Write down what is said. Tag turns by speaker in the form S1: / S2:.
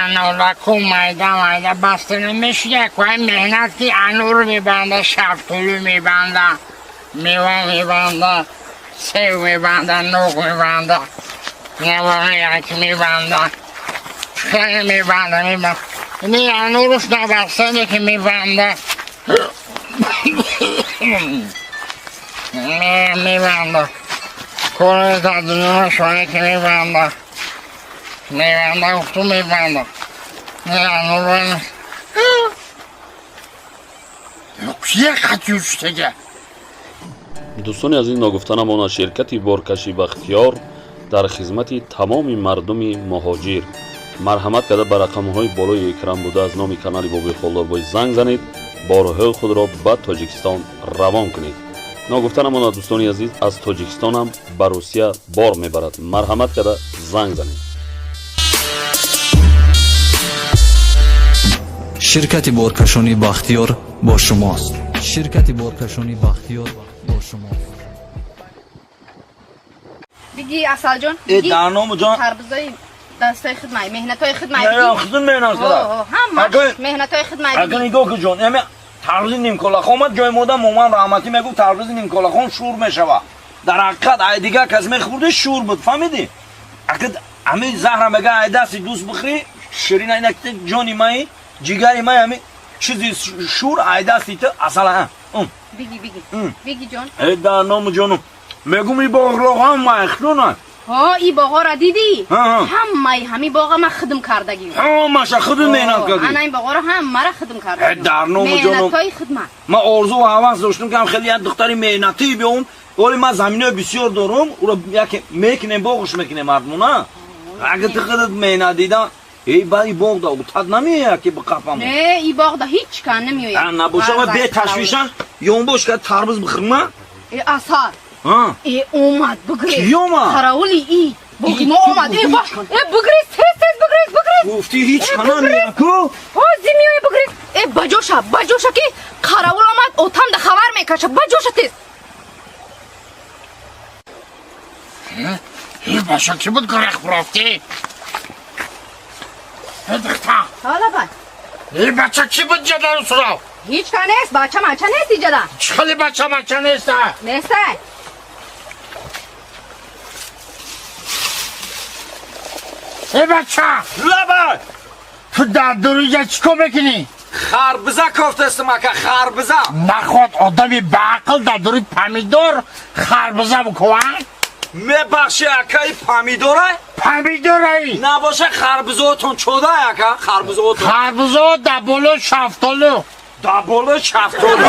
S1: Анораку майда майда баста намешуда, квай меҳнат ки анор мебанда, шафтолу мебанда, мева мебанда, сев мебанда, нуқ мебанда, навояк мебанда, хеле мебанда, мебанда. Ини анорус набастане ки мебанда. Мебанда. Кори дар дунё шоне ки мебанда. Мебанда, гуфту мебанда. Не анор. Кия қатюштега?
S2: Дӯстони азиз, ногуфта намонад, ширкати боркаши Бахтиёр дар хизмати тамоми мардуми муҳоҷир. Марҳамат карда ба рақамҳои болои экран буда аз номи канали Бобои Холдорбой занг занед, борҳои худро ба Тоҷикистон равон кунед. Ногуфта намонад, дӯстони азиз, аз Тоҷикистонам ба Русия бор мебарад. Марҳамат карда занг занед.
S3: Ширкати боркашонии Бахтиёр бо шумост. Ширкати боркашонии Бахтиёр бо шумост.
S4: Биги, Асалҷон.
S5: Э, дарному ҷон.
S4: Тарбузои дастаи хидмай, меҳнатои хидмай.
S5: Не, худум меҳнат кардам.
S4: Ҳама меҳнатои хидмай.
S5: Агар нигоҳ кун, ҷон, эми тарбузи нимколахон омад, ҷои мода моман раҳматӣ мегуфт, тарбузи нимколахон шур мешава. Дар ҳақиқат, ай дигар кас мехӯрди, шур буд, фаҳмидӣ? Акад ҳами заҳра мега, ай дасти дӯст бихӯрӣ, ширина. Инак ҷони май, ҷигари май, ҳами чизи шур ай дасти ту асала.
S4: Биги, биги. Биги, ҷон.
S5: Э, дарному ҷону, мегум, и боғроғам майхтуна.
S4: Ҳо, и боғора дидӣ? Ҳамаи ҳами боға ман хидм кардагим.
S5: Ҳамаша худум меҳнат кардӣ.
S4: Ана ин боғора ҳамара хидм кардагим.
S5: Э, дарному ҷону.
S4: Меҳнатҳои хидмат.
S5: Ман орзу ва ҳавас доштам, ки ҳам хеле як духтари меҳнатӣ биём. Вале ман заминои бисёр дорум, уро яке мекунем, боғш мекунем мардмона. Агар ту худат меҳнат дида, эй, ба и боғ да утат намеояд ки биқапам.
S4: Не, и боғда ҳеҷ кан намеояд.
S5: Набоша, ва беташвишан ёнбош ка тарбуз бихӯрма.
S4: Э, Асал. Э, омад, бигрез.
S5: Кӣ омад?
S4: Қараули и боғи мо омад. Э, ба, э, бигрез, тез, тез бигрез, бигрез.
S5: Гуфтӣ, ҳеҷ кана меяку.
S4: Ҳозир меоя, бигрез. Э, баҷоша, баҷоша, ки қараул омад, отам да хабар мекаша. Баҷоша, тез.
S1: Э, баша ки буд гурехт рафтӣ? Э, духтар.
S4: Ҳала бай.
S1: Э, бача ки буд ҷадару сурав?
S4: Ҳеҷ ка нест, бача мача нест иҷада.
S1: Чӣ хеле бача мача неста?
S4: Неста.
S1: Э, бача!
S5: Лабай!
S1: Ту дар дуруҷа чӣ кор мекунӣ?
S5: Харбиза кофтастам, ака, харбиза.
S1: Наход одами баақл дар дури помидор харбиза бикувад?
S5: Мебахши, акаи, помидора?
S1: Помидораи.
S5: Набоша, харбизоотон чода, ака, харбизоотон?
S1: Харбизо дар боло шафтолу.
S5: Дар боло шафтолу.